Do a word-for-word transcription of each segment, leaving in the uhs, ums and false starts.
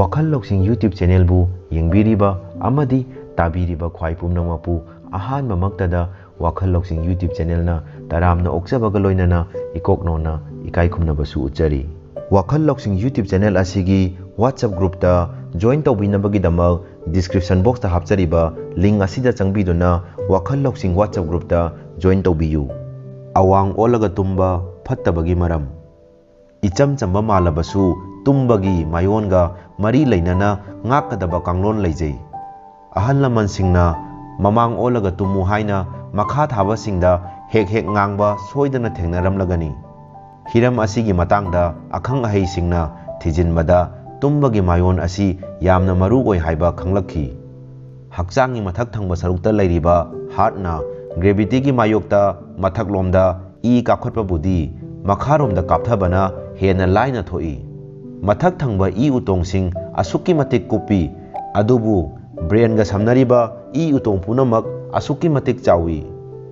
ꯋꯥꯈꯜ ꯂꯧꯁꯤꯡ YouTube ꯆꯦꯅꯦꯜꯕꯨ ꯌꯦꯡꯕꯤꯔꯤꯕ ꯑꯃꯗꯤ ꯇꯥꯕꯤꯔꯤꯕ ꯈ꯭ꯋꯥꯏ ꯄꯨꯝꯅꯃꯛꯄꯨ ꯑꯍꯥꯟꯕꯃꯛꯇꯗ ꯋꯥꯈꯜ ꯂꯧꯁꯤꯡ YouTube ꯆꯦꯅꯦꯜꯅ ꯇꯔꯥꯝꯅ ꯑꯣꯛꯆꯕꯒ ꯂꯣꯏꯅꯅ ꯏꯀꯣꯛ ꯅꯧꯅ ꯏꯀꯥꯏ ꯈꯨꯝꯅꯕꯁꯨ ꯎꯠꯆꯔꯤ꯫ ꯋꯥꯈꯜ ꯂꯧꯁꯤꯡ YouTube ꯆꯦꯅꯦꯜ ꯑꯁꯤꯒꯤ WhatsApp ꯒ꯭ꯔꯨꯞꯇ ꯖꯣꯏꯟ ꯇꯧꯕꯤꯅꯕꯒꯤꯗꯃꯛ ꯗꯤꯁꯀ꯭ꯔꯤꯞꯁꯟ ꯕꯣꯛꯁꯇ ꯍꯥꯞꯆꯔꯤꯕ ꯂꯤꯡ ꯑꯁꯤꯗ ꯆꯪꯕꯤꯗꯨꯅ ꯋꯥꯈꯜ ꯂꯧꯁꯤꯡ WhatsApp ꯒ꯭ꯔꯨꯞꯇ ꯖꯣꯏꯟ ꯇꯧꯕꯤꯌꯨ꯫ ꯑꯋꯥꯡ ꯑꯣꯜꯂꯒ ꯇꯨꯝꯕ ꯐꯠꯇꯕꯒꯤ ꯃꯔꯝ꯫ ꯏꯆꯝ ꯆꯝꯕ ꯃꯥꯜꯂꯕꯁꯨ ꯇꯨꯝꯕꯒꯤ ꯃꯥꯏꯑꯣꯟꯒ ꯃꯔꯤ ꯂꯩꯅꯅ ꯉꯥꯛꯀꯗꯕ ꯀꯥꯡꯂꯣꯟ ꯂꯩꯖꯩ꯫ ꯑꯍꯜ ꯂꯃꯟꯁꯤꯡꯅ "ꯃꯃꯥꯡ ꯑꯣꯜꯂꯒ ꯇꯨꯝꯃꯨ" ꯍꯥꯏꯅ ꯃꯈꯥ ꯊꯥꯕꯁꯤꯡꯗ ꯍꯦꯛ ꯍꯦꯛ ꯉꯥꯡꯕ ꯁꯣꯏꯗꯅ ꯊꯦꯡꯅꯔꯝꯂꯒꯅꯤ꯫ ꯍꯤꯔꯝ ꯑꯁꯤꯒꯤ ꯃꯇꯥꯡꯗ ꯑꯈꯪ ꯑꯍꯩꯁꯤꯡꯅ ꯊꯤꯖꯤꯟꯕꯗ ꯇꯨꯝꯕꯒꯤ ꯃꯥꯏꯑꯣꯟ ꯑꯁꯤ ꯌꯥꯝꯅ ꯃꯔꯨ ꯑꯣꯏ ꯍꯥꯏꯕ ꯈꯪꯂꯛꯈꯤ꯫ ꯍꯛꯆꯥꯡꯒꯤ ꯃꯊꯛ ꯊꯪꯕ ꯁꯔꯨꯛꯇ ꯂꯩꯔꯤꯕ ꯍꯥꯔꯠꯅ ꯒ꯭ꯔꯦꯚꯤꯇꯤꯒꯤ ꯃꯥꯌꯣꯛꯇ ꯃꯊꯛꯂꯣꯝꯗ ꯏ ꯀꯥꯞꯈꯠꯄꯕꯨꯗꯤ ꯃꯈꯥꯔꯣꯝꯗ ꯀꯥꯞꯊꯕꯅ ꯍꯦꯟꯅ ꯂꯥꯏꯅ ꯊꯣꯛꯏ꯫ ꯃꯊꯛ ꯊꯪꯕ ꯏ ꯎꯇꯣꯡꯁꯤꯡ ꯑꯁꯨꯛꯀꯤ ꯃꯇꯤꯛ ꯀꯨꯞꯄꯤ, ꯑꯗꯨꯕꯨ ꯕ꯭ꯔꯦꯟꯒ ꯁꯝꯅꯔꯤꯕ ꯏ ꯎꯇꯣꯡ ꯄꯨꯝꯅꯃꯛ ꯑꯁꯨꯛꯀꯤ ꯃꯇꯤꯛ ꯆꯥꯎꯏ꯫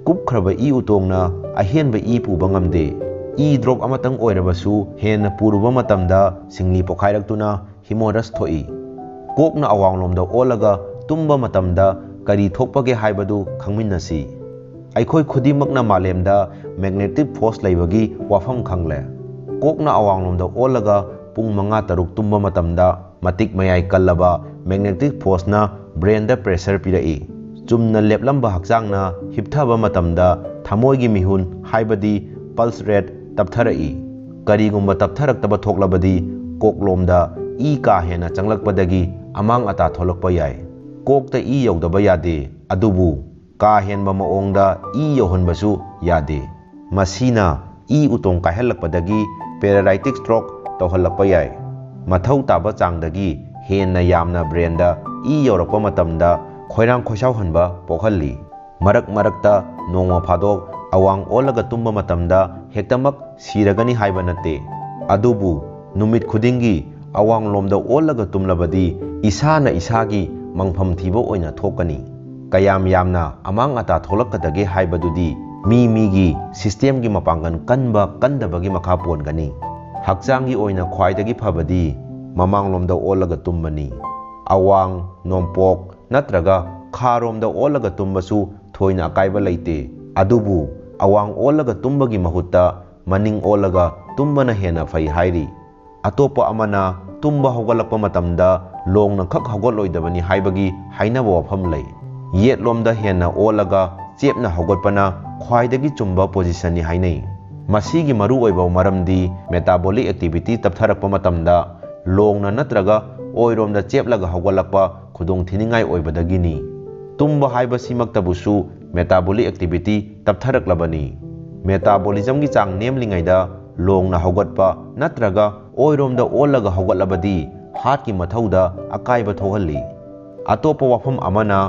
ꯀꯨꯞꯈ꯭ꯔꯕ ꯏ ꯎꯇꯣꯡꯅ ꯑꯍꯦꯟꯕ ꯏ ꯄꯨꯕ ꯉꯝꯗꯦ꯫ ꯏ ꯗ꯭ꯔꯣꯞ ꯑꯃꯇꯪ ꯑꯣꯏꯔꯕꯁꯨ ꯍꯦꯟꯅ ꯄꯨꯔꯨꯕ ꯃꯇꯝꯗ ꯁꯤꯡꯂꯤ ꯄꯣꯈꯥꯏꯔꯛꯇꯨꯅ ꯍꯤꯃꯣꯔꯁ ꯊꯣꯛꯏ꯫ ꯀꯣꯛꯅ ꯑꯋꯥꯡꯂꯣꯝꯗ ꯑꯣꯜꯂꯒ ꯇꯨꯝꯕ ꯃꯇꯝꯗ ꯀꯔꯤ ꯊꯣꯛꯄꯒꯦ ꯍꯥꯏꯕꯗꯨ ꯈꯪꯃꯤꯟꯅꯁꯤ꯫ ꯑꯩꯈꯣꯏ ꯈꯨꯗꯤꯡꯃꯛꯅ ꯃꯥꯂꯦꯝꯗ ꯃꯦꯒꯅꯦꯇꯤꯛ ꯐꯣꯔꯁ ꯂꯩꯕꯒꯤ ꯋꯥꯐꯝ ꯈꯪꯂꯦ꯫ ꯀꯣꯛꯅ ꯑꯋꯥꯡꯂꯣꯝꯗ ꯑꯣꯜꯂꯒ ꯄꯨꯡ ꯃꯉꯥ ꯇꯔꯨꯛ ꯇꯨꯝꯕ ꯃꯇꯝꯗ ꯃꯇꯤꯛ ꯃꯌꯥꯏ ꯀꯜꯂꯕ ꯃꯦꯒꯅꯦꯇꯤꯛ ꯐꯣꯔꯁꯅ ꯕ꯭ꯔꯦꯟꯗ ꯄ꯭ꯔꯦꯁꯔ ꯄꯤꯔꯛꯏ꯫ ꯆꯨꯝꯅ ꯂꯦꯞꯂꯝꯕ ꯍꯛꯆꯥꯡꯅ ꯍꯤꯞꯊꯕ ꯃꯇꯝꯗ ꯊꯃꯣꯏꯒꯤ ꯃꯤꯍꯨꯟ, ꯍꯥꯏꯕꯗꯤ ꯄꯜꯁ ꯔꯦꯠ, ꯇꯞꯊꯔꯛꯏ꯫ ꯀꯔꯤꯒꯨꯝꯕ ꯇꯞꯊꯔꯛꯇꯕ ꯊꯣꯛꯂꯕꯗꯤ ꯀꯣꯛꯂꯣꯝꯗ ꯏ ꯀꯥ ꯍꯦꯟꯅ ꯆꯪꯂꯛꯄꯗꯒꯤ ꯑꯃꯥꯡ ꯑꯇꯥ ꯊꯣꯛꯂꯛꯄ ꯌꯥꯏ꯫ ꯀꯣꯛꯇ ꯏ ꯌꯧꯗꯕ ꯌꯥꯗꯦ, ꯑꯗꯨꯕꯨ ꯀꯥ ꯍꯦꯟꯕ ꯃꯑꯣꯡꯗ ꯏ ꯌꯧꯍꯟꯕꯁꯨ ꯌꯥꯗꯦ꯫ ꯃꯁꯤꯅ ꯏ ꯎꯇꯣꯡ ꯀꯥꯏꯍꯜꯂꯛꯄꯗꯒꯤ ꯄꯦꯔꯥꯂꯥꯏꯇꯤꯛ ꯁ꯭ꯇ꯭ꯔꯣꯛ ꯇꯧꯍꯜꯂꯛꯄ ꯌꯥꯏ꯫ ꯃꯊꯧ ꯇꯥꯕ ꯆꯥꯡꯗꯒꯤ ꯍꯦꯟꯅ ꯌꯥꯝꯅ ꯕ꯭ꯔꯦꯟꯗ ꯏ ꯌꯧꯔꯛꯄ ꯃꯇꯝꯗ ꯈꯣꯏꯔꯥꯡ ꯈꯣꯏꯁꯥꯎꯍꯟꯕ ꯄꯣꯛꯍꯜꯂꯤ꯫ ꯃꯔꯛ ꯃꯔꯛꯇ ꯅꯣꯡꯃ ꯐꯥꯗꯣꯛ ꯑꯋꯥꯡ ꯑꯣꯜꯂꯒ ꯇꯨꯝꯕ ꯃꯇꯝꯗ ꯍꯦꯛꯇꯃꯛ ꯁꯤꯔꯒꯅꯤ ꯍꯥꯏꯕ ꯅꯠꯇꯦ꯫ ꯑꯗꯨꯕꯨ ꯅꯨꯃꯤꯠ ꯈꯨꯗꯤꯡꯒꯤ ꯑꯋꯥꯡꯂꯣꯝꯗ ꯑꯣꯜꯂꯒ ꯇꯨꯝꯂꯕꯗꯤ ꯏꯁꯥꯅ ꯏꯁꯥꯒꯤ ꯃꯪꯐꯝ ꯊꯤꯕ ꯑꯣꯏꯅ ꯊꯣꯛꯀꯅꯤ꯫ ꯀꯌꯥꯝ ꯌꯥꯝꯅ ꯑꯃꯥꯡ ꯑꯇꯥ ꯊꯣꯛꯂꯛꯀꯗꯒꯦ ꯍꯥꯏꯕꯗꯨꯗꯤ ꯃꯤ ꯃꯤꯒꯤ ꯁꯤꯁꯇꯦꯝꯒꯤ ꯃꯄꯥꯡꯒꯜ ꯀꯟꯕ ꯀꯟꯗꯕꯒꯤ ꯃꯈꯥ ꯄꯣꯟꯒꯅꯤ꯫ ꯍꯛꯆꯥꯡꯒꯤ ꯑꯣꯏꯅ ꯈ꯭ꯋꯥꯏꯗꯒꯤ ꯐꯕꯗꯤ ꯃꯃꯥꯡꯂꯣꯝꯗ ꯑꯣꯜꯂꯒ ꯇꯨꯝꯕꯅꯤ꯫ ꯑꯋꯥꯡ, ꯅꯣꯡꯄꯣꯛ ꯅꯠꯇ꯭ꯔꯒ ꯈꯥꯔꯣꯝꯗ ꯑꯣꯜꯂꯒ ꯇꯨꯝꯕꯁꯨ ꯊꯣꯏꯅ ꯑꯀꯥꯏꯕ ꯂꯩꯇꯦ꯫ ꯑꯗꯨꯕꯨ ꯑꯋꯥꯡ ꯑꯣꯜꯂꯒ ꯇꯨꯝꯕꯒꯤ ꯃꯍꯨꯠꯇ ꯃꯅꯤꯡ ꯑꯣꯜꯂꯒ ꯇꯨꯝꯕꯅ ꯍꯦꯟꯅ ꯐꯩ ꯍꯥꯏꯔꯤ꯫ ꯑꯇꯣꯞꯄ ꯑꯃꯅ ꯇꯨꯝꯕ ꯍꯧꯒꯠꯂꯛꯄ ꯃꯇꯝꯗ ꯂꯣꯡꯅ ꯈꯛ ꯍꯧꯒꯠꯂꯣꯏꯗꯕꯅꯤ ꯍꯥꯏꯕꯒꯤ ꯍꯥꯏꯅꯕ ꯋꯥꯐꯝ ꯂꯩ꯫ ꯌꯦꯠꯂꯣꯝꯗ ꯍꯦꯟꯅ ꯑꯣꯜꯂꯒ ꯆꯦꯞꯅ ꯍꯧꯒꯠꯄꯅ ꯈ꯭ꯋꯥꯏꯗꯒꯤ ꯆꯨꯝꯕ ꯄꯣꯖꯤꯁꯟꯅꯤ ꯍꯥꯏꯅꯩ꯫ ꯃꯁꯤꯒꯤ ꯃꯔꯨꯑꯣꯏꯕ ꯃꯔꯝꯗꯤ metabolic activity ꯇꯞꯊꯔꯛꯄ ꯃꯇꯝꯗ ꯂꯣꯡꯅ ꯅꯠꯇ꯭ꯔꯒ ꯑꯣꯏꯔꯣꯝꯗ ꯆꯦꯞꯂꯒ ꯍꯧꯒꯠꯂꯛꯄ ꯈꯨꯗꯣꯡꯊꯤꯅꯤꯡꯉꯥꯏ ꯑꯣꯏꯕꯗꯒꯤꯅꯤ꯫ ꯇꯨꯝꯕ ꯍꯥꯏꯕꯁꯤꯃꯛꯇꯕꯨꯁꯨ metabolic activity ꯇꯞꯊꯔꯛꯂꯕꯅꯤ꯫ Metabolismꯒꯤ ꯆꯥꯡ ꯅꯦꯝꯂꯤꯉꯩꯗ ꯂꯣꯡꯅ ꯍꯧꯒꯠꯄ ꯅꯠꯇ꯭ꯔꯒ ꯑꯣꯏꯔꯣꯝꯗ ꯑꯣꯜꯂꯒ ꯍꯧꯒꯠꯂꯕꯗꯤ heartꯀꯤ ꯃꯊꯧꯗ ꯑꯀꯥꯏꯕ ꯊꯣꯛꯍꯜꯂꯤ꯫ ꯑꯇꯣꯞꯄ ꯋꯥꯐꯝ ꯑꯃꯅ,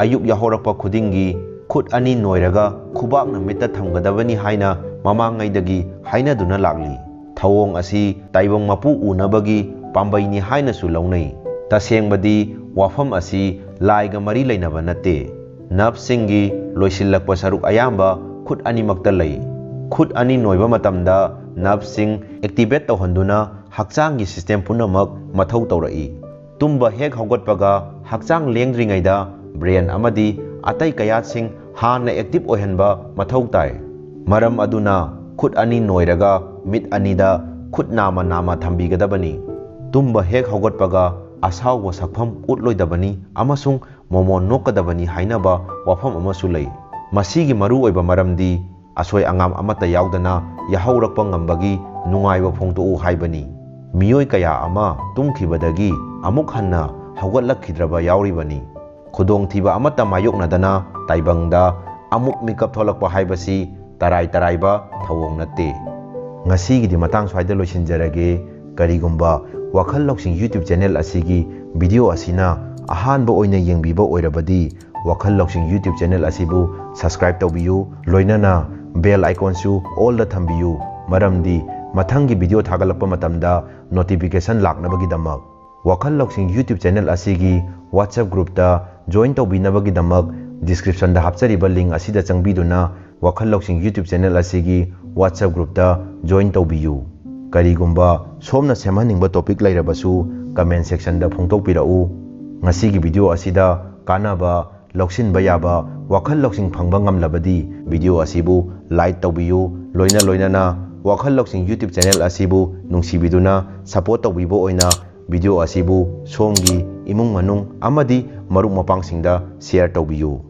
ꯑꯌꯨꯛ ꯌꯥꯍꯧꯔꯛꯄ ꯈꯨꯗꯤꯡꯒꯤ ꯈꯨꯠ ꯑꯅꯤ ꯅꯣꯏꯔꯒ ꯈꯨꯕꯥꯛꯅ ꯃꯤꯠꯇ ꯊꯝꯒꯗꯕꯅꯤ ꯍꯥꯏꯅ ꯃꯃꯥꯡꯉꯩꯗꯒꯤ ꯍꯥꯏꯅꯗꯨꯅ ꯂꯥꯛꯂꯤ꯫ ꯊꯧꯑꯣꯡ ꯑꯁꯤ ꯇꯥꯏꯕꯪ ꯃꯄꯨ ꯎꯅꯕꯒꯤ ꯄꯥꯝꯕꯩꯅꯤ ꯍꯥꯏꯅꯁꯨ ꯂꯧꯅꯩ꯫ ꯇꯁꯦꯡꯕꯗꯤ ꯋꯥꯐꯝ ꯑꯁꯤ ꯂꯥꯏꯒ ꯃꯔꯤ ꯂꯩꯅꯕ ꯅꯠꯇꯦ꯫ Nerveꯁꯤꯡꯒꯤ ꯂꯣꯏꯁꯤꯜꯂꯛꯄ ꯁꯔꯨꯛ ꯑꯌꯥꯝꯕ ꯈꯨꯠ ꯑꯅꯤꯃꯛꯇ ꯂꯩ꯫ ꯈꯨꯠ ꯑꯅꯤ ꯅꯣꯏꯕ ꯃꯇꯝꯗ nerveꯁꯤꯡ activate ꯇꯧꯍꯟꯗꯨꯅ ꯍꯛꯆꯥꯡꯒꯤ system ꯄꯨꯝꯅꯃꯛ ꯃꯊꯧ ꯇꯧꯔꯛꯏ꯫ ꯇꯨꯝꯕ ꯍꯦꯛ ꯍꯧꯒꯠꯄꯒ ꯍꯛꯆꯥꯡ ꯂꯦꯡꯗ꯭ꯔꯤꯉꯩꯗ brain ꯑꯃꯗꯤ ꯑꯇꯩ ꯀꯌꯥꯠꯁꯤꯡ ꯍꯥꯟꯅ active ꯑꯣꯏꯍꯟꯕ ꯃꯊꯧ ꯇꯥꯏ꯫ ꯃꯔꯝ ꯑꯗꯨꯅ ꯈꯨꯠ ꯑꯅꯤ ꯅꯣꯏꯔꯒ ꯃꯤꯠ ꯑꯅꯤꯗ ꯈꯨꯠ ꯅꯥꯝꯃ ꯅꯥꯝꯃ ꯊꯝꯕꯤꯒꯗꯕꯅꯤ꯫ ꯇꯨꯝꯕ ꯍꯦꯛ ꯍꯧꯒꯠꯄꯒ ꯑꯁꯥꯎꯕ ꯁꯛꯐꯝ ꯎꯠꯂꯣꯏꯗꯕꯅꯤ ꯑꯃꯁꯨꯡ ꯃꯣꯃꯣꯟ ꯅꯣꯛꯀꯗꯕꯅꯤ ꯍꯥꯏꯅꯕ ꯋꯥꯐꯝ ꯑꯃꯁꯨ ꯂꯩ꯫ ꯃꯁꯤꯒꯤ ꯃꯔꯨꯑꯣꯏꯕ ꯃꯔꯝꯗꯤ ꯑꯁꯣꯏ ꯑꯉꯥꯝ ꯑꯃꯠꯇ ꯌꯥꯎꯗꯅ ꯌꯥꯍꯧꯔꯛꯄ ꯉꯝꯕꯒꯤ ꯅꯨꯡꯉꯥꯏꯕ ꯐꯣꯡꯗꯣꯛꯎ ꯍꯥꯏꯕꯅꯤ꯫ ꯃꯤꯑꯣꯏ ꯀꯌꯥ ꯑꯃ ꯇꯨꯝꯈꯤꯕꯗꯒꯤ ꯑꯃꯨꯛ ꯍꯟꯅ ꯍꯧꯒꯠꯂꯛꯈꯤꯗ꯭ꯔꯕ ꯌꯥꯎꯔꯤꯕꯅꯤ꯫ ꯈꯨꯗꯣꯡꯊꯤꯕ ꯑꯃꯠꯇ ꯃꯥꯌꯣꯛꯅꯗꯅ ꯇꯥꯏꯕꯪꯗ ꯑꯃꯨꯛ ꯃꯤꯀꯞ ꯊꯣꯛꯂꯛꯄ ꯍꯥꯏꯕꯁꯤ ꯇꯔꯥꯏ ꯇꯔꯥꯏꯕ ꯊꯧꯑꯣꯡ ꯅꯠꯇꯦ꯫ ꯉꯁꯤꯒꯤꯗꯤ ꯃꯇꯥꯡ ꯁ꯭ꯋꯥꯏꯗ ꯂꯣꯏꯁꯤꯟꯖꯔꯒꯦ꯫ ꯀꯔꯤꯒꯨꯝꯕ ꯋꯥꯈꯜ ꯂꯧꯁꯤꯡ YouTube channel ꯑꯁꯤꯒꯤ video ꯑꯁꯤꯅ ꯑꯍꯥꯟꯕ ꯑꯣꯏꯅ ꯌꯦꯡꯕꯤꯕ ꯑꯣꯏꯔꯕꯗꯤ, ꯋꯥꯈꯜ ꯂꯧꯁꯤꯡ YouTube channel ꯑꯁꯤꯕꯨ subscribe ꯇꯧꯕꯤꯌꯨ, ꯂꯣꯏꯅꯅ bell iconꯁꯨ allꯗ ꯊꯝꯕꯤꯌꯨ, ꯃꯔꯝꯗꯤ ꯃꯊꯪꯒꯤ video ꯊꯥꯒꯠꯂꯛꯄ ꯃꯇꯝꯗ notification ꯂꯥꯛꯅꯕꯒꯤꯗꯃꯛ꯫ ꯋꯥꯈꯜ ꯂꯧꯁꯤꯡ YouTube channel ꯑꯁꯤꯒꯤ WhatsApp groupꯇ join ꯇꯧꯕꯤꯅꯕꯒꯤꯗꯃꯛ descriptionꯗ ꯍꯥꯞꯆꯔꯤꯕ link ꯑꯁꯤꯗ ꯆꯪꯕꯤꯗꯨꯅ ꯋꯥꯈꯜ ꯂꯧꯁꯤꯡ YouTube channel ꯑꯁꯤꯒꯤ WhatsApp groupꯇ join ꯇꯧꯕꯤꯌꯨ꯫ ꯀꯔꯤꯒꯨꯝꯕ ꯁꯣꯝꯅ ꯁꯦꯝꯍꯟꯅꯤꯡꯕ topic ꯂꯩꯔꯕꯁꯨ comment sectionꯗ ꯐꯣꯡꯗꯣꯛꯄꯤꯔꯛꯎ꯫ ꯉꯁꯤꯒꯤ video ꯑꯁꯤꯗ ꯀꯥꯟꯅꯕ, ꯂꯧꯁꯤꯟꯕ ꯌꯥꯕ, ꯋꯥꯈꯜ ꯂꯧꯁꯤꯡ ꯐꯪꯕ ꯉꯝꯂꯕꯗꯤ video ꯑꯁꯤꯕꯨ like ꯇꯧꯕꯤꯌꯨ꯫ ꯂꯣꯏꯅ ꯂꯣꯏꯅꯅ ꯋꯥꯈꯜ ꯂꯧꯁꯤꯡ YouTube channel ꯑꯁꯤꯕꯨ ꯅꯨꯡꯁꯤꯕꯤꯗꯨꯅ support ꯇꯧꯕꯤꯕ ꯑꯣꯏꯅ video ꯑꯁꯤꯕꯨ ꯁꯣꯝꯒꯤ ꯏꯃꯨꯡ ꯃꯅꯨꯡ ꯑꯃꯗꯤ ꯃꯔꯨꯞ ꯃꯄꯥꯡꯁꯤꯡꯗ share ꯇꯧꯕꯤꯌꯨ꯫